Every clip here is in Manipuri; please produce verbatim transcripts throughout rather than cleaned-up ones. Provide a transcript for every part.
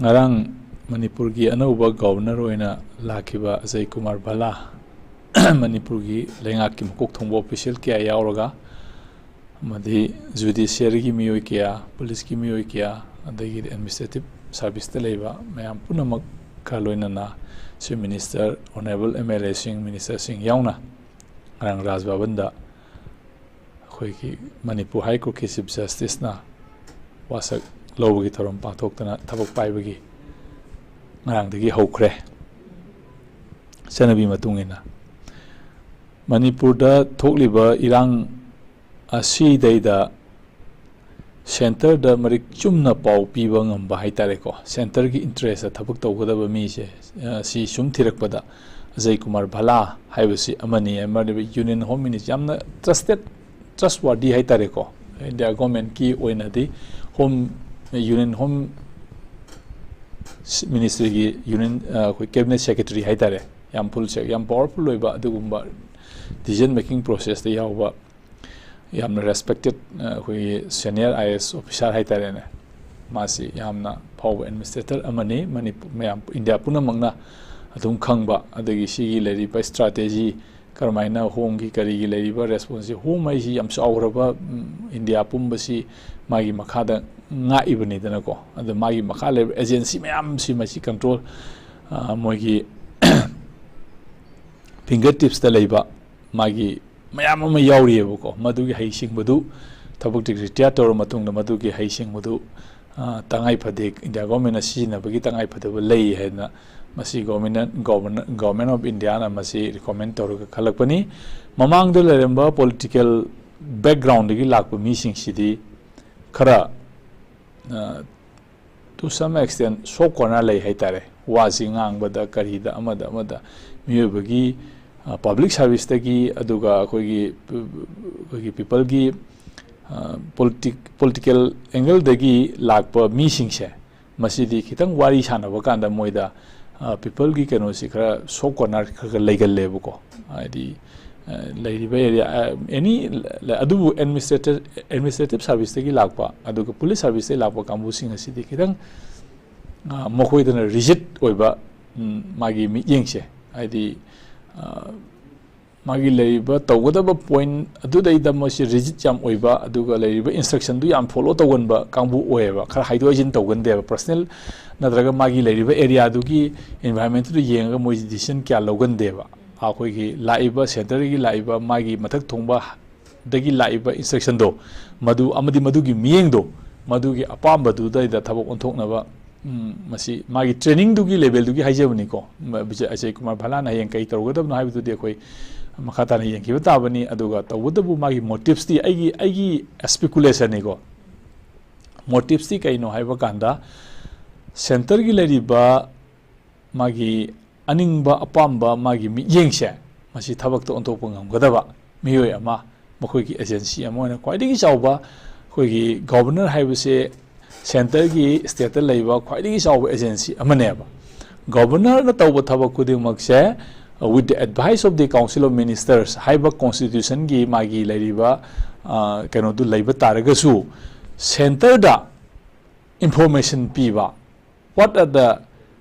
ꯉꯔꯥꯡ ꯃꯅꯤꯄꯨꯔꯒꯤ ꯑꯅꯧꯕ ꯒꯕꯔꯅꯔ ꯑꯣꯏꯅ ꯂꯥꯛꯈꯤꯕ ꯑꯖꯌ ꯀꯨꯃꯥꯔ ꯚꯜꯂꯥ, ꯃꯅꯤꯄꯨꯔꯒꯤ ꯂꯩꯉꯥꯛꯀꯤ ꯃꯀꯣꯛ ꯊꯣꯡꯕ ꯑꯣꯐꯤꯁꯤꯌꯦꯜ ꯀꯌꯥ ꯌꯥꯎꯔꯒ, ꯑꯃꯗꯤ ꯖꯨꯗꯤꯁꯤꯌꯔꯤꯒꯤ ꯃꯤꯑꯣꯏ ꯀꯌꯥ, ꯄꯨꯂꯤꯁꯀꯤ ꯃꯤꯑꯣꯏ ꯀꯌꯥ, ꯑꯗꯒꯤꯗꯤ ꯑꯦꯗꯃꯤꯅꯤꯁꯇ꯭ꯔꯦꯇꯤꯚ ꯁꯥꯔꯚꯤꯁꯇ ꯂꯩꯕ ꯃꯌꯥꯝ ꯄꯨꯝꯅꯃꯛꯀ ꯂꯣꯏꯅꯅ chief minister, honourable M L ꯑꯦꯁꯤꯡ, ꯃꯤꯅꯤꯁꯇꯔꯁꯤꯡ ꯌꯥꯎꯅ ꯉꯔꯥꯡ ꯔꯥꯖ ꯚꯕꯟꯗ ꯑꯩꯈꯣꯏꯒꯤ ꯃꯅꯤꯄꯨꯔ ꯍꯥꯏ ꯀꯣꯔꯠꯀꯤ ꯆꯤꯐ ꯖꯁꯇꯤꯁꯅ ꯋꯥꯁꯛ ꯂꯧꯕꯒꯤ ꯊꯧꯔꯝ ꯄꯥꯡꯊꯣꯛꯇꯅ ꯊꯕꯛ ꯄꯥꯏꯕꯒꯤ ꯉꯔꯥꯡꯗꯒꯤ ꯍꯧꯈ꯭ꯔꯦ꯫ ꯆꯠꯅꯕꯤ ꯃꯇꯨꯡ ꯏꯟꯅ ꯃꯅꯤꯄꯨꯔꯗ ꯊꯣꯛꯂꯤꯕ ꯏꯔꯥꯡ ꯑꯁꯤꯗꯩꯗ ꯁꯦꯟꯇꯔꯗ ꯃꯔꯤꯛ ꯆꯨꯝꯅ ꯄꯥꯎ ꯄꯤꯕ ꯉꯝꯕ ꯍꯥꯏꯇꯥꯔꯦꯀꯣ, ꯁꯦꯟꯇꯔꯒꯤ ꯏꯟꯇꯔꯦꯁꯇ ꯊꯕꯛ ꯇꯧꯒꯗꯕ ꯃꯤꯁꯦ, ꯑ, ꯁꯤ ꯁꯨꯝ ꯊꯤꯔꯛꯄꯗ ꯑꯖꯌ ꯀꯨꯃꯥꯔ ꯚꯜꯂꯥ ꯍꯥꯏꯕꯁꯤ ꯑꯃꯅꯤ꯫ ꯑꯃꯗꯤ ꯌꯨꯅꯤꯌꯟ ꯍꯣꯝ ꯃꯤꯅꯤꯁꯇꯔ, ꯌꯥꯝꯅ ꯇ꯭ꯔꯁꯇꯦꯠ, ꯇ꯭ꯔꯁꯋꯥꯔꯗꯤ ꯍꯥꯏꯇꯥꯔꯦꯀꯣ, ꯏꯟꯗꯤꯌꯥ ꯒꯣꯔꯃꯦꯟꯀꯤ ꯑꯣꯏꯅꯗꯤ ꯍꯣꯝ, ꯌꯨꯅꯤꯌꯟ ꯍꯣꯝ ꯃꯤꯅꯤꯁꯇ꯭ꯔꯤꯒꯤ ꯌꯨꯅꯤꯌꯟ, ꯑ, ꯑꯩꯈꯣꯏ ꯀꯦꯕꯤꯅꯦꯠ ꯁꯦꯀ꯭ꯔꯦꯇꯔꯤ ꯍꯥꯏꯇꯥꯔꯦ, ꯌꯥꯝ ꯐꯨꯜ, ꯌꯥꯝ ꯄꯥꯋꯔꯐꯨꯜ ꯑꯣꯏꯕ ꯑꯗꯨꯒꯨꯝꯕ ꯗꯤꯁꯤꯖꯟ ꯃꯦꯀꯤꯡ ꯄ꯭ꯔꯣꯁꯦꯁꯇ ꯌꯥꯎꯕ ꯌꯥꯝꯅ ꯔꯦꯁꯄꯦꯛꯇꯦꯠ, ꯑ, ꯑꯩꯈꯣꯏꯒꯤ senior I A S officer ꯍꯥꯏꯇꯥꯔꯦꯅꯦ꯫ ꯃꯥꯁꯤ ꯌꯥꯝꯅ ꯐꯥꯎꯕ ꯑꯦꯗꯃꯤꯅꯤꯁꯇ꯭ꯔꯦꯇꯔ ꯑꯃꯅꯤ, ꯃꯅꯤꯄꯨꯔ ꯃꯌꯥꯝ, ꯏꯟꯗꯤꯌꯥ ꯄꯨꯝꯅꯃꯛꯅ ꯑꯗꯨꯝ ꯈꯪꯕ꯫ ꯑꯗꯒꯤ ꯁꯤꯒꯤ ꯂꯩꯔꯤꯕ ꯏꯁꯇ꯭ꯔꯥꯇꯦꯖꯤ, ꯀꯔꯝꯍꯥꯏꯅ ꯍꯣꯝꯒꯤ ꯀꯔꯤꯒꯤ ꯂꯩꯔꯤꯕ ꯔꯦꯁꯄꯣꯟꯁꯁꯤ, ꯍꯣꯝ ꯍꯥꯏꯁꯤ ꯌꯥꯝ ꯆꯥꯎꯈ꯭ꯔꯕ, ꯎꯝ, ꯏꯟꯗꯤꯌꯥ ꯄꯨꯝꯕꯁꯤ ꯃꯥꯒꯤ ꯃꯈꯥꯗ ꯉꯥꯛꯏꯕꯅꯤꯗꯅꯀꯣ꯫ ꯑꯗ ꯃꯥꯒꯤ ꯃꯈꯥ ꯂꯩꯔꯤꯕ ꯑꯦꯖꯦꯟꯁꯤ ꯃꯌꯥꯝꯁꯤ ꯃꯁꯤ ꯀꯟꯇ꯭ꯔꯣꯜ, ꯑ, ꯃꯣꯏꯒꯤ ꯐꯤꯡꯒꯔ ꯇꯤꯞꯁꯇ ꯂꯩꯕ ꯃꯥꯒꯤ ꯃꯌꯥꯝ ꯑꯃ ꯌꯥꯎꯔꯤꯑꯕꯀꯣ꯫ ꯃꯗꯨꯒꯤ ꯍꯩꯁꯤꯡꯕꯗꯨ ꯊꯕꯛꯇꯒꯤ ꯔꯤꯇꯥꯌꯔ ꯇꯧꯔꯕ ꯃꯇꯨꯡꯗ ꯃꯗꯨꯒꯤ ꯍꯩꯁꯤꯡꯕꯗꯨ, ꯑ, ꯇꯉꯥꯏ ꯐꯗꯦ, ꯏꯟꯗꯤꯌꯥ ꯒꯣꯔꯃꯦꯟꯅ ꯁꯤꯖꯤꯟꯅꯕꯒꯤ ꯇꯉꯥꯏ ꯐꯗꯕ ꯂꯩ ꯍꯥꯏꯗꯅ ꯃꯁꯤ ꯒꯣꯔꯃꯦꯟꯅ, ꯒꯣꯔꯃꯦꯟ, ꯒꯣꯔꯃꯦꯟ ꯑꯣꯐ ꯏꯟꯗꯤꯌꯥꯅ ꯃꯁꯤ ꯔꯤꯀꯣꯃꯦꯟ ꯇꯧꯔꯒ ꯈꯜꯂꯛꯄꯅꯤ꯫ ꯃꯃꯥꯡꯗ ꯂꯩꯔꯝꯕ ꯄꯣꯂꯤꯇꯤꯀꯦꯜ ꯕꯦꯛꯒ꯭ꯔꯥꯎꯟꯗꯒꯤ ꯂꯥꯛꯄ ꯃꯤꯁꯤꯡꯁꯤꯗꯤ ꯈꯔ, ꯑ, to some extent soft corner ꯂꯩ ꯍꯥꯏꯇꯥꯔꯦ꯫ ꯋꯥꯁꯤ ꯉꯥꯡꯕꯗ, ꯀꯔꯤꯗ, ꯑꯃꯗ ꯑꯃꯗ ꯃꯤꯑꯣꯏꯕꯒꯤ, ꯑ, ꯄꯕ꯭ꯂꯤꯛ ꯁꯥꯔꯚꯤꯁꯇꯒꯤ, ꯑꯗꯨꯒ ꯑꯩꯈꯣꯏꯒꯤ, ꯑꯩꯈꯣꯏꯒꯤ ꯄꯤꯄꯜꯒꯤ, ꯑ, ꯄꯣꯂꯤꯇꯤꯛ-, ꯄꯣꯂꯤꯇꯤꯀꯦꯜ ꯑꯦꯡꯒꯜꯗꯒꯤ ꯂꯥꯛꯄ ꯃꯤꯁꯤꯡꯁꯦ, ꯃꯁꯤꯗꯤ ꯈꯤꯇꯪ ꯋꯥꯔꯤ ꯁꯥꯟꯅꯕ ꯀꯥꯟꯗ ꯃꯣꯏꯗ, ꯑ, ꯄꯤꯄꯜꯒꯤ ꯀꯩꯅꯣꯁꯤ ꯈꯔ ꯁꯣꯐ ꯀꯣꯔꯅꯔ ꯈꯔ ꯈꯔ ꯂꯩꯒꯜꯂꯦꯕꯀꯣ꯫ ꯍꯥꯏꯗꯤ, ꯑ, ꯂꯩꯔꯤꯕ ꯑꯦꯔꯤꯌꯥ, ꯑ, ꯑꯦꯅꯤ, ꯑꯗꯨꯕꯨ ꯑꯦꯗꯃꯤꯅꯤꯁꯇ꯭ꯔꯦꯇꯔ, ꯑꯦꯗꯃꯤꯅꯤꯁꯇ꯭ꯔꯦꯇꯤꯚ ꯁꯥꯔꯚꯤꯁꯇꯒꯤ ꯂꯥꯛꯄ, ꯑꯗꯨꯒ ꯄꯨꯂꯤꯁ ꯁꯥꯔꯚꯤꯁꯇꯒꯤ ꯂꯥꯛꯄ ꯀꯥꯡꯕꯨꯁꯤꯡ ꯑꯁꯤꯗꯤ ꯈꯤꯇꯪ ꯑ, ꯃꯈꯣꯏꯗꯅ ꯔꯤꯖꯤꯠ ꯑꯣꯏꯕ, ꯎꯝ, ꯃꯥꯒꯤ ꯃꯤꯠꯌꯦꯡꯁꯦ, ꯍꯥꯏꯗꯤ, ꯑ, ꯃꯥꯒꯤ ꯂꯩꯔꯤꯕ ꯇꯧꯒꯗꯕ ꯄꯣꯏꯟ ꯑꯗꯨꯗꯩꯗ ꯃꯣꯏꯁꯤ ꯔꯤꯖꯤꯠ ꯌꯥꯝ ꯑꯣꯏꯕ, ꯑꯗꯨꯒ ꯂꯩꯔꯤꯕ ꯏꯟꯁꯇ꯭ꯔꯛꯁꯟꯗꯨ ꯌꯥꯝ ꯐꯣꯂꯣ ꯇꯧꯒꯟꯕ ꯀꯥꯡꯕꯨ ꯑꯣꯏꯌꯦꯕ꯫ ꯈꯔ ꯍꯥꯏꯗꯣꯛ ꯍꯥꯏꯖꯤꯟ ꯇꯧꯒꯟꯗꯦꯕ꯫ ꯄꯔꯁꯅꯦꯜ ꯅꯠꯇ꯭ꯔꯒ ꯃꯥꯒꯤ ꯂꯩꯔꯤꯕ ꯑꯦꯔꯤꯌꯥꯗꯨꯒꯤ ꯏꯟꯚꯥꯏꯔꯣꯟꯃꯦꯟꯠꯇꯨꯗ ꯌꯦꯡꯉꯒ ꯃꯣꯏꯁꯤ ꯗꯤꯁꯤꯖꯟ ꯀꯌꯥ ꯂꯧꯒꯟꯗꯦꯕ꯫ ꯑꯩꯈꯣꯏꯒꯤ ꯂꯥꯛꯏꯕ ꯁꯦꯟꯇꯔꯒꯤ ꯂꯥꯛꯏꯕ ꯃꯥꯒꯤ ꯃꯊꯛ ꯊꯣꯡꯕ ꯗꯒꯤ ꯂꯥꯛꯏꯕ ꯏꯟꯁꯇ꯭ꯔꯛꯁꯟꯗꯣ, ꯃꯗꯨ ꯑꯃꯗꯤ ꯃꯗꯨꯒꯤ ꯃꯤꯠꯌꯦꯡꯗꯣ, ꯃꯗꯨꯒꯤ ꯑꯄꯥꯝꯕꯗꯨꯗꯩꯗ ꯊꯕꯛ ꯑꯣꯟꯊꯣꯛꯅꯕ, ꯎꯝ, ꯃꯁꯤ ꯃꯥꯒꯤ ꯇ꯭ꯔꯦꯅꯤꯡꯗꯨꯒꯤ ꯂꯦꯚꯦꯜꯗꯨꯒꯤ ꯍꯥꯏꯖꯕꯅꯤꯀꯣ꯫ ꯃ-, ꯕꯤꯖ-, ꯑꯖꯌ ꯀꯨꯃꯥꯔ ꯚꯜꯂꯥꯅ ꯍꯌꯦꯡ ꯀꯩ ꯇꯧꯔꯒꯗꯕꯅꯣ ꯍꯥꯏꯕꯗꯨꯗꯤ ꯑꯩꯈꯣꯏ ꯃꯈꯥ ꯇꯥꯅ ꯌꯦꯡꯈꯤꯕ ꯇꯥꯕꯅꯤ꯫ ꯑꯗꯨꯒ ꯇꯧꯕꯇꯕꯨ ꯃꯥꯒꯤ ꯃꯣꯇꯤꯞꯁꯇꯤ, ꯑꯩꯒꯤ, ꯑꯩꯒꯤ ꯁ꯭ꯄꯦꯀꯨꯂꯦꯁꯟꯅꯤꯀꯣ, ꯃꯣꯇꯤꯞꯁꯇꯤ ꯀꯩꯅꯣ ꯍꯥꯏꯕ ꯀꯥꯟꯗ, ꯁꯦꯟꯇꯔꯒꯤ ꯂꯩꯔꯤꯕ ꯃꯥꯒꯤ ꯑꯅꯤꯡꯕ ꯑꯄꯥꯝꯕ ꯃꯥꯒꯤ ꯃꯤꯠꯌꯦꯡꯁꯦ, ꯃꯁꯤ ꯊꯕꯛꯇ ꯑꯣꯟꯊꯣꯛꯄ ꯉꯝꯒꯗꯕ ꯃꯤꯑꯣꯏ ꯑꯃ, ꯃꯈꯣꯏꯒꯤ ꯑꯦꯖꯦꯟꯁꯤ ꯑꯃ ꯑꯣꯏꯅ ꯈ꯭ꯋꯥꯏꯗꯒꯤ ꯆꯥꯎꯕ, ꯑꯩꯈꯣꯏꯒꯤ ꯒꯣꯕꯔꯅꯔ ꯍꯥꯏꯕꯁꯦ ꯁꯦꯟꯇꯔꯒꯤ ꯁ꯭ꯇꯦꯠꯇ ꯂꯩꯕ ꯈ꯭ꯋꯥꯏꯗꯒꯤ ꯆꯥꯎꯕ ꯑꯦꯖꯦꯟꯁꯤ ꯑꯃꯅꯦꯕ꯫ ꯒꯣꯕꯔꯅꯔꯅ ꯇꯧꯕ ꯊꯕꯛ ꯈꯨꯗꯤꯡꯃꯛꯁꯦ, with the advice of the Council of Ministers ꯍꯥꯏꯕ ꯀꯣꯟꯁꯇꯤꯇ꯭ꯌꯨꯁꯟꯒꯤ ꯃꯥꯒꯤ ꯂꯩꯔꯤꯕ, ꯑ, ꯀꯩꯅꯣꯗꯨ ꯂꯩꯕ ꯇꯥꯔꯒꯁꯨ, ꯁꯦꯟꯇꯔꯗ ꯏꯟꯐꯣꯔꯃꯦꯁꯟ ꯄꯤꯕ, what are the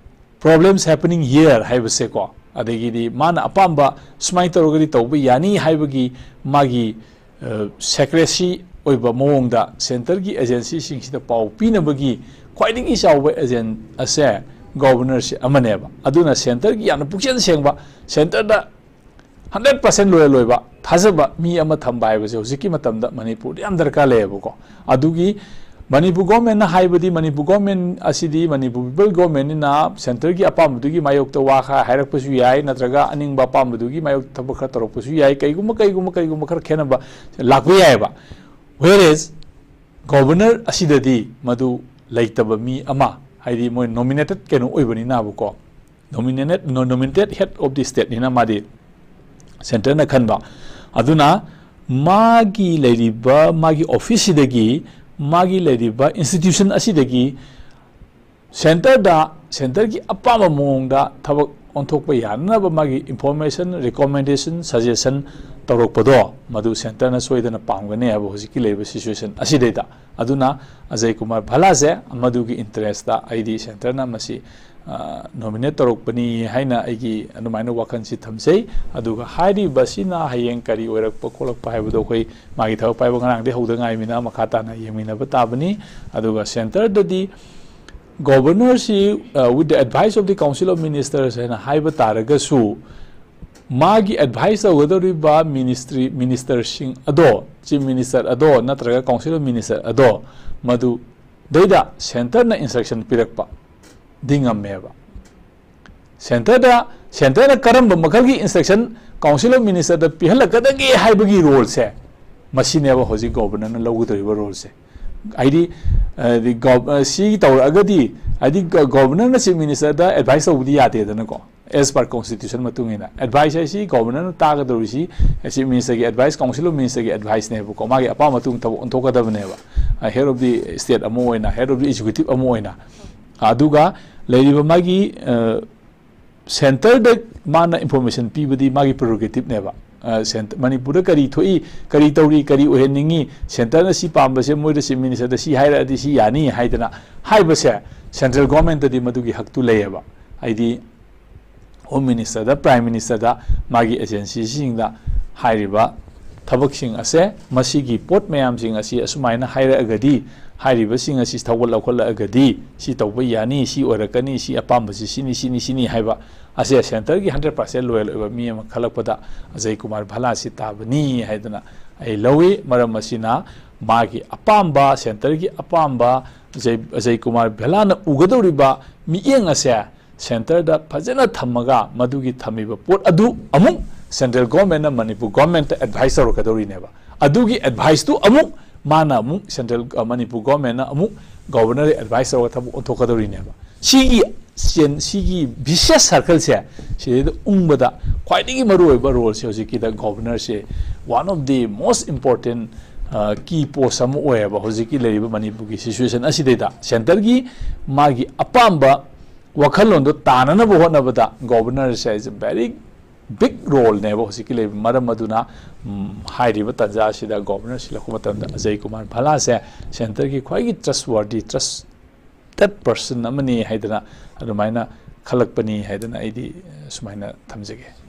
problems happening here ꯍꯥꯏꯕꯁꯦꯀꯣ, ꯑꯗꯒꯤꯗꯤ ꯃꯥꯅ ꯑꯄꯥꯝꯕ ꯁꯨꯃꯥꯏꯅ ꯇꯧꯔꯒꯗꯤ ꯇꯧꯕ ꯌꯥꯅꯤ ꯍꯥꯏꯕꯒꯤ ꯃꯥꯒꯤ, ꯑ, ꯁꯦꯀ꯭ꯔꯦꯁꯤ ꯑꯣꯏꯕ ꯃꯑꯣꯡꯗ ꯁꯦꯟꯇꯔꯒꯤ ꯑꯦꯖꯦꯟꯁꯤꯁꯤꯡꯁꯤꯗ ꯄꯥꯎ ꯄꯤꯅꯕꯒꯤ ꯈ꯭ꯋꯥꯏꯗꯒꯤ ꯆꯥꯎꯕ ꯑꯦꯖꯦꯟ ꯑꯁꯦ ꯒꯣꯕꯔꯅꯔꯁꯤ ꯑꯃꯅꯦꯕ꯫ ꯑꯗꯨꯅ ꯁꯦꯟꯇꯔꯒꯤ ꯌꯥꯝꯅ ꯄꯨꯛꯆꯦꯜ ꯁꯦꯡꯕ, ꯁꯦꯟꯇꯔꯗ ꯍꯟꯗ꯭ꯔꯦꯠ ꯄꯥꯔꯁꯦꯟ ꯂꯣꯌꯦꯜ ꯑꯣꯏꯕ, ꯊꯥꯖꯕ ꯃꯤ ꯑꯃ ꯊꯝꯕ ꯍꯥꯏꯕꯁꯦ ꯍꯧꯖꯤꯛꯀꯤ ꯃꯇꯝꯗ ꯃꯅꯤꯄꯨꯔꯗ ꯌꯥꯝ ꯗꯔꯀꯥꯔ ꯂꯩꯌꯦꯕꯀꯣ꯫ ꯑꯗꯨꯒꯤ ꯃꯅꯤꯄꯨꯔ ꯒꯣꯔꯃꯦꯟꯅ ꯍꯥꯏꯕꯗꯤ, ꯃꯅꯤꯄꯨꯔ ꯒꯣꯔꯃꯦꯟ ꯑꯁꯤꯗꯤ ꯃꯅꯤꯄꯨꯔ ꯄꯤꯄꯜ ꯒꯣꯔꯃꯦꯟꯅꯤꯅ ꯁꯦꯟꯇꯔꯒꯤ ꯑꯄꯥꯝꯕꯗꯨꯒꯤ ꯃꯥꯌꯣꯛꯇ ꯋꯥ ꯈꯔ ꯍꯥꯏꯔꯛꯄꯁꯨ ꯌꯥꯏ, ꯅꯠꯇ꯭ꯔꯒ ꯑꯅꯤꯡꯕ ꯑꯄꯥꯝꯕꯗꯨꯒꯤ ꯃꯥꯌꯣꯛꯇ ꯊꯕꯛ ꯈꯔ ꯇꯧꯔꯛꯄꯁꯨ ꯌꯥꯏ, ꯀꯩꯒꯨꯝꯕ, ꯀꯩꯒꯨꯝꯕ, ꯀꯩꯒꯨꯝꯕ ꯈꯔ ꯈꯦꯠꯅꯕ ꯂꯥꯛꯄ ꯌꯥꯏꯑꯕ꯫ Whereas ꯒꯣꯕꯔꯅꯔ ꯑꯁꯤꯗꯗꯤ ꯃꯗꯨ ꯂꯩꯇꯕ ꯃꯤ ꯑꯃ, ꯍꯥꯏꯗꯤ ꯃꯣꯏ ꯅꯣꯃꯤꯅꯦꯇꯦꯠ ꯀꯩꯅꯣ ꯑꯣꯏꯕꯅꯤꯅꯕꯀꯣ, ꯅꯣꯃꯤꯅꯦꯇꯦꯠ, ꯅꯣ-, ꯅꯣꯃꯤꯅꯦꯇꯦꯠ ꯍꯦꯗ ꯑꯣꯐ ꯗꯤ ꯁ꯭ꯇꯦꯠꯅꯤꯅ ꯃꯥꯗꯤ ꯁꯦꯟꯇꯔꯅ ꯈꯟꯕ꯫ ꯑꯗꯨꯅ ꯃꯥꯒꯤ ꯂꯩꯔꯤꯕ ꯃꯥꯒꯤ ꯑꯣꯐꯤꯁꯁꯤꯗꯒꯤ, ꯃꯥꯒꯤ ꯂꯩꯔꯤꯕ ꯏꯟꯁꯇꯤꯇ꯭ꯌꯨꯁꯟ ꯑꯁꯤꯗꯒꯤ ꯁꯦꯟꯇꯔꯗ, ꯁꯦꯟꯇꯔꯒꯤ ꯑꯄꯥꯝꯕ ꯃꯑꯣꯡꯗ ꯊꯕꯛ ꯑꯣꯟꯊꯣꯛꯄ ꯌꯥꯅꯅꯕ ꯃꯥꯒꯤ ꯏꯟꯐꯣꯔꯃꯦꯁꯟ, ꯔꯤꯀꯣꯃꯦꯟꯗꯦꯁꯟ, ꯁꯖꯦꯁꯟ ꯇꯧꯔꯛꯄꯗꯣ ꯃꯗꯨ centreꯅ ꯁꯣꯏꯗꯅ ꯄꯥꯝꯒꯅꯤ ꯍꯥꯏꯕ ꯍꯧꯖꯤꯛꯀꯤ ꯂꯩꯔꯤꯕ situation ꯑꯁꯤꯗꯩꯗ꯫ ꯑꯗꯨꯅ ꯑꯖꯌ ꯀꯨꯃꯥꯔ ꯚꯜꯂꯥꯁꯦ ꯃꯗꯨꯒꯤ interestꯇ ꯑꯩꯗꯤ centreꯅ ꯃꯁꯤ nominate ꯇꯧꯔꯛꯄꯅꯤ ꯍꯥꯏꯅ ꯑꯩꯒꯤ ꯑꯗꯨꯃꯥꯏꯅ ꯋꯥꯈꯜꯁꯤ ꯊꯝꯖꯩ꯫ ꯑꯗꯨꯒ ꯍꯥꯏꯔꯤꯕꯁꯤꯅ ꯍꯌꯦꯡ ꯀꯔꯤ ꯑꯣꯏꯔꯛꯄ ꯈꯣꯠꯂꯛꯄ ꯍꯥꯏꯕꯗꯣ ꯑꯩꯈꯣꯏ ꯃꯥꯒꯤ ꯊꯕꯛ ꯄꯥꯏꯕ ꯉꯔꯥꯡꯗꯒꯤ ꯍꯧꯗ ꯉꯥꯏꯃꯤꯅ ꯃꯈꯥ ꯇꯥꯅ ꯌꯦꯡꯃꯤꯟꯅꯕ ꯇꯥꯕꯅꯤ꯫ ꯑꯗꯨꯒ centreꯗꯗꯤ governorꯁꯤ with the advice of the council of ministers ꯍꯥꯏꯅ ꯍꯥꯏꯕ ꯇꯥꯔꯒꯁꯨ ꯃꯥꯒꯤ advice ꯇꯧꯒꯗꯧꯔꯤꯕ ministry ministerꯁꯤꯡ ꯑꯗꯣ, chief minister ꯑꯗꯣ ꯅꯠꯇ꯭ꯔꯒ council of minister ꯑꯗꯣ ꯃꯗꯨꯗꯩꯗ centreꯅ instruction ꯄꯤꯔꯛꯄ ꯗꯤ ꯉꯝꯃꯦꯕ꯫ centreꯗ centreꯅ ꯀꯔꯝꯕ ꯃꯈꯜꯒꯤ instruction council of ministerꯗ ꯄꯤꯍꯜꯂꯛꯀꯗꯒꯦ ꯍꯥꯏꯕꯒꯤ roleꯁꯦ ꯃꯁꯤꯅꯦꯕ ꯍꯧꯖꯤꯛ governorꯅ ꯂꯧꯒꯗꯧꯔꯤꯕ roleꯁꯦ꯫ ꯍꯥꯏꯗꯤ ꯁꯤ ꯇꯧꯔꯛꯑꯒꯗꯤ ꯍꯥꯏꯗꯤ governorꯅ chief ministerꯗ advice ꯇꯧꯕꯗꯤ ꯌꯥꯗꯦꯗꯅꯀꯣ꯫ As per constitution ꯃꯇꯨꯡ ꯏꯟꯅ advice ꯍꯥꯏꯁꯤ governorꯅ ꯇꯥꯒꯗꯧꯔꯤꯁꯤ chief ministerꯒꯤ advice, council of ministerꯒꯤ adviceꯅꯦꯕꯀꯣ꯫ ꯃꯥꯒꯤ ꯑꯄꯥꯝꯕ ꯃꯇꯨꯡ ꯊꯕꯛ ꯑꯣꯟꯊꯣꯛꯀꯗꯕꯅꯦꯕ꯫ Head of the state ꯑꯃ ꯑꯣꯏꯅ, head of the executive ꯑꯃ ꯑꯣꯏꯅ꯫ ꯑꯗꯨꯒ ꯂꯩꯔꯤꯕ ꯃꯥꯒꯤ centreꯗ ꯃꯥꯅ information ꯄꯤꯕꯗꯤ ꯃꯥꯒꯤ prerogativeꯅꯦꯕ꯫ ꯃꯅꯤꯄꯨꯔꯗ ꯀꯔꯤ ꯊꯣꯛꯏ, ꯀꯔꯤ ꯇꯧꯔꯤ, ꯀꯔꯤ ꯑꯣꯏꯍꯟꯅꯤꯡꯉꯤ, centreꯅ ꯁꯤ ꯄꯥꯝꯕꯁꯦ ꯃꯣꯏꯗ chief ministerꯗ ꯁꯤ ꯍꯥꯏꯔꯛꯑꯗꯤ ꯁꯤ ꯌꯥꯅꯤ ꯍꯥꯏꯗꯅ ꯍꯥꯏꯕꯁꯦ central governmentꯇꯗꯤ ꯃꯗꯨꯒꯤ ꯍꯛꯇꯨ ꯂꯩꯌꯦꯕ꯫ ꯍꯥꯏꯗꯤ home ministerꯗ, prime ministerꯗ, ꯃꯥꯒꯤ agencyꯁꯤꯡꯗ ꯍꯥꯏꯔꯤꯕ ꯊꯕꯛꯁꯤꯡ ꯑꯁꯦ, ꯃꯁꯤꯒꯤ ꯄꯣꯠ ꯃꯌꯥꯝꯁꯤꯡ ꯑꯁꯤ ꯑꯁꯨꯃꯥꯏꯅ ꯍꯥꯏꯔꯛꯑꯒꯗꯤ, ꯍꯥꯏꯔꯤꯕꯁꯤꯡ ꯑꯁꯤ ꯊꯧꯒꯠ ꯂꯧꯈꯠꯂꯛꯑꯒꯗꯤ ꯁꯤ ꯇꯧꯕ ꯌꯥꯅꯤ, ꯁꯤ ꯑꯣꯏꯔꯛꯀꯅꯤ, ꯁꯤ ꯑꯄꯥꯝꯕꯁꯤ ꯁꯤꯅꯤ, ꯁꯤꯅꯤ, ꯁꯤꯅꯤ ꯍꯥꯏꯕ ꯑꯁꯦ centreꯒꯤ hundred percent loyal ꯑꯣꯏꯕ ꯃꯤ ꯑꯃ ꯈꯜꯂꯛꯄꯗ ꯑꯖꯌ ꯀꯨꯃꯥꯔ ꯚꯜꯂꯥꯁꯤ ꯇꯥꯕꯅꯤ ꯍꯥꯏꯗꯅ ꯑꯩ ꯂꯧꯏ꯫ ꯃꯔꯝ ꯑꯁꯤꯅ ꯃꯥꯒꯤ ꯑꯄꯥꯝꯕ, centreꯒꯤ ꯑꯄꯥꯝꯕ, ꯑꯖꯌ, ꯑꯖꯌ ꯀꯨꯃꯥꯔ ꯚꯜꯂꯥꯅ ꯎꯒꯗꯧꯔꯤꯕ ꯃꯤꯠꯌꯦꯡ ꯑꯁꯦ centreꯗ ꯐꯖꯅ ꯊꯝꯃꯒ ꯃꯗꯨꯒꯤ ꯊꯝꯃꯤꯕ ꯄꯣꯠ ꯑꯗꯨ ꯑꯃꯨꯛ central governmentꯅ ꯃꯅꯤꯄꯨꯔ governmentꯇ advice ꯇꯧꯔꯛꯀꯗꯧꯔꯤꯅꯦꯕ꯫ ꯑꯗꯨꯒꯤ adviceꯇꯨ ꯑꯃꯨꯛ ꯃꯥꯅ ꯑꯃꯨꯛ central, ꯃꯅꯤꯄꯨꯔ governmentꯅ ꯑꯃꯨꯛ governorꯗ advice ꯇꯧꯔꯒ ꯊꯕꯛ ꯑꯣꯟꯊꯣꯛꯀꯗꯧꯔꯤꯅꯦꯕ꯫ ꯁꯤꯒꯤ ꯆꯦꯟ-, ꯁꯤꯒꯤ vicious circleꯁꯦ ꯁꯤꯗꯩꯗ ꯎꯪꯕꯗ ꯈ꯭ꯋꯥꯏꯗꯒꯤ ꯃꯔꯨꯑꯣꯏꯕ roleꯁꯦ ꯍꯧꯖꯤꯛꯀꯤꯗ governorꯁꯦ one of the most important key post ꯑꯃ ꯑꯣꯏꯌꯦꯕ ꯍꯧꯖꯤꯛꯀꯤ ꯂꯩꯔꯤꯕ ꯃꯅꯤꯄꯨꯔꯒꯤ situation ꯑꯁꯤꯗꯩꯗ꯫ centreꯒꯤ ꯃꯥꯒꯤ ꯑꯄꯥꯝꯕ ꯋꯥꯈꯜꯂꯣꯟꯗꯣ ꯇꯥꯅꯅꯕ ꯍꯣꯠꯅꯕꯗ governorꯁꯦ is a very ꯕꯤꯛ ꯔꯣꯜꯅꯦꯕ ꯍꯧꯖꯤꯛꯀꯤ ꯂꯩꯕ꯫ ꯃꯔꯝ ꯑꯗꯨꯅ ꯎꯝ, ꯍꯥꯏꯔꯤꯕ ꯇꯥꯟꯖꯥ ꯑꯁꯤꯗ ꯒꯣꯕꯔꯅꯔ ꯁꯤꯜꯂꯛꯄ ꯃꯇꯝꯗ ꯑꯖꯌ ꯀꯨꯃꯥꯔ ꯚꯜꯂꯥꯁꯦ ꯁꯦꯟꯇꯔꯒꯤ ꯈ꯭ꯋꯥꯏꯒꯤ ꯇ꯭ꯔꯁꯋꯥꯔꯗꯤ, ꯇ꯭ꯔꯁꯇꯦꯠ ꯄꯔꯁꯟ ꯑꯃꯅꯤ ꯍꯥꯏꯗꯅ ꯑꯗꯨꯃꯥꯏꯅ ꯈꯜꯂꯛꯄꯅꯤ ꯍꯥꯏꯗꯅ ꯑꯩꯗꯤ ꯁꯨꯃꯥꯏꯅ ꯊꯝꯖꯒꯦ꯫